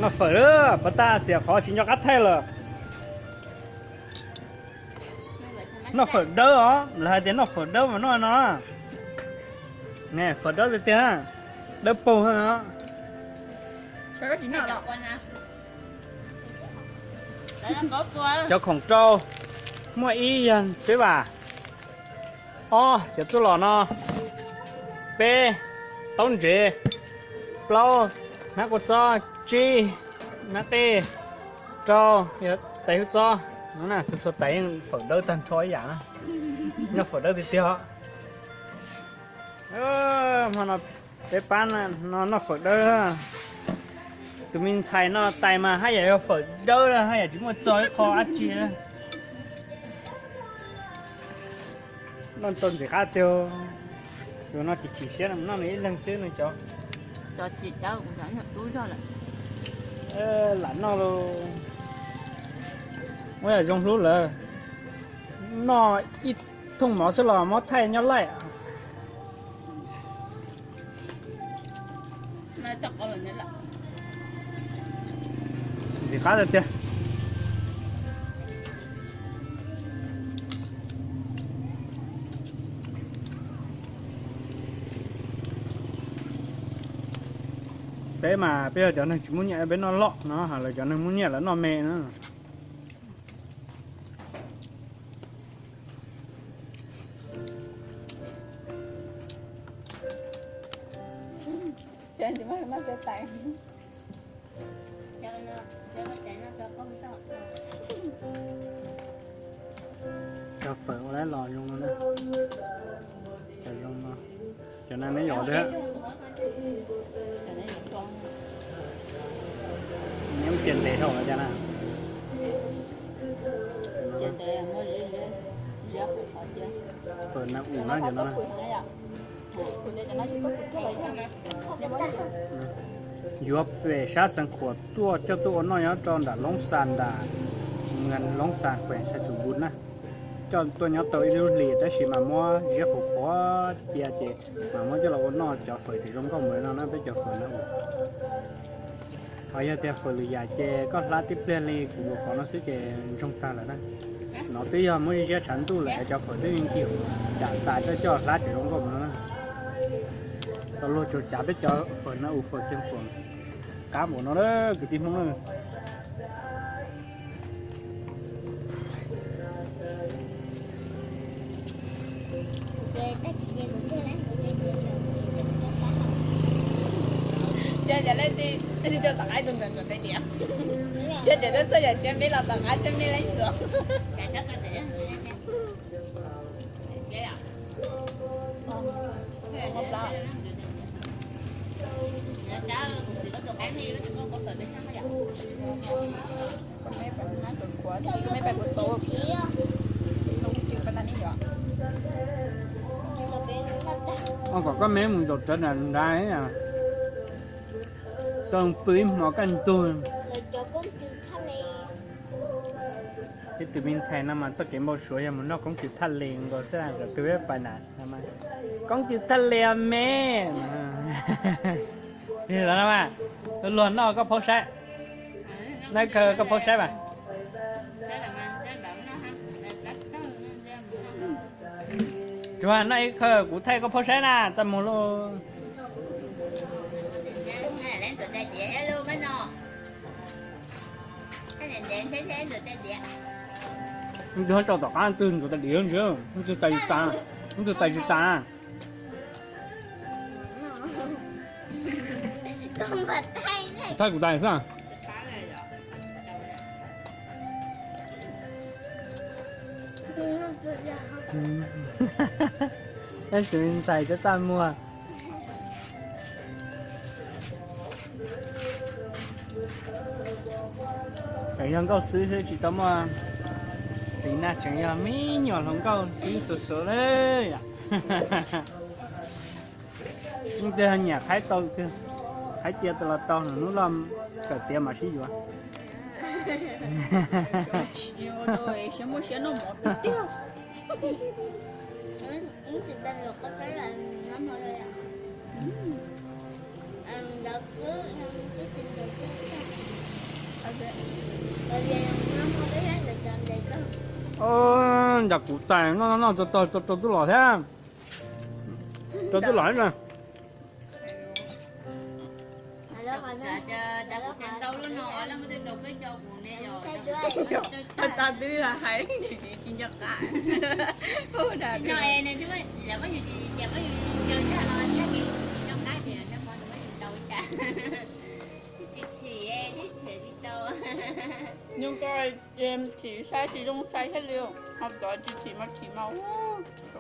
Noj fawm lawm, pas tag xiam qhov tsis nco qab thaij lawm. Noj fawm dawb os, lawv hais tias noj fawm dawb mas noj no. Fawm dawb tiag tiag, dawb paug no. Cov khoom rau, muaj ib yog peb vam, ob cov txuj lom no, peb taub ntsev, plaub hnab kua txob, tsib hnab qej, rau yog tais hwj txob. Txhua txhua tais yeej fawm dawb tag nrho ib yam na. Noj fawm dawb tiag tiag. Hmo no peb pab no noj fawm dawb. Tus me ntxhais no tais mas haj yam yog fawm dawb, haj yam tsis muaj txog ib qho dab tsi. Noj tau ntxim qab tiag. Tus no chim chim siab no noj nws ib leeg xwb no cov. Lam noj lauj. Muab yam zoo hlub lawm. Noj ib thooj mov xwb los muab thaij nyob laij. Ntxim qab tiag tiag. Peb mas peb yog cov neeg tsis muaj nyiaj peb noj loj no, lawv cov neeg muaj nyiaj lawv noj me na. Cov fawm ua lawm los zoo no na. Cov zoo no. Cov no neb yuav thiab. Neb mus cia ntev dhau los cas na. Fawm na ua na cov no. Yuav pem sab Xeev Khuam tuaj coj tuaj ua noj nyob rau nram Loob Xas, nram Mws Loob Xas, kuem Xais Xus Npus na. Coj tuaj nyob tau ib lub hlis tab sis mas muab ziab qhuav qhuav cia ces mas muab coj los ua noj cov fawm tseem zoo nkauj mus li no na, peb cov fawm na. Ho yog tias fawm lwm yam ces koj hlab tib pliag li kuv ua qhov no xwb ces ntsoog tag lawm na. No twb yog muab ziab tshav ntuj lawm es cov fawm twb yeej ncim dam tas coj coj hlab tseem zoo nkauj mus no na. Tau luag tsuas cav peb cov fawm na, u fawm Xeev Khuam qab npaum no lawm kwv tij Hmoob na. Tsis cov leej twg coj tom qab tus ntawm ntxuav tais diav. Tsis cov twb txog yam tsis me los tom qab tsis me leej ntxuav. Ua kom koj me mus zaum tsawv nram nrad, tau pw ib hmos kaj ntug. Ib tug me ntxhais no mas txoj kev npau suav yog mus noj koob tw thaj les nkaus xwb, kom tus peb pais na, koob tw thaj les me. Luag noj koj phaub saib, noj ib khawb koj phaub saib mas. Tsuas noj ib khawb kuv thaij koj phaub saib na, txaj muag lauj. Tus ho tso tom qab twg ntxuav tais diav ntsia, tus tais tsis tas, tus tais tsis tas. Thaij kuv tais xwb. Tab sis ntxhais cov txaj muag. Tseem yog nkauj xwb xwb tsis tau muaj txiv na, tseem yog me nyuam hluas nkauj xwb xwb xwb li. Yeej tiag nyiam qhaib tau, qhaib cia los tau, hnub loj kawm tiav mam sib yuav. Ncav kuv tais noj noj noj txog tog rau tub los thiab. Rau tub los na. Ntau lub no lawv muaj tej rau peb cov kuv ne yog. Tau twb hais tsis nco qab. No es nws twb lawv muab yus tsis tias muab yus caw tag los thiab ces tsis nco qab ces nag hmo nws muab yus tau ua cas. Tsis chim, tsis chim tsis tau. Nyob ko, chim saib tsis zoo saib thiaj li, ho cov tsis chim mas chim mas ua.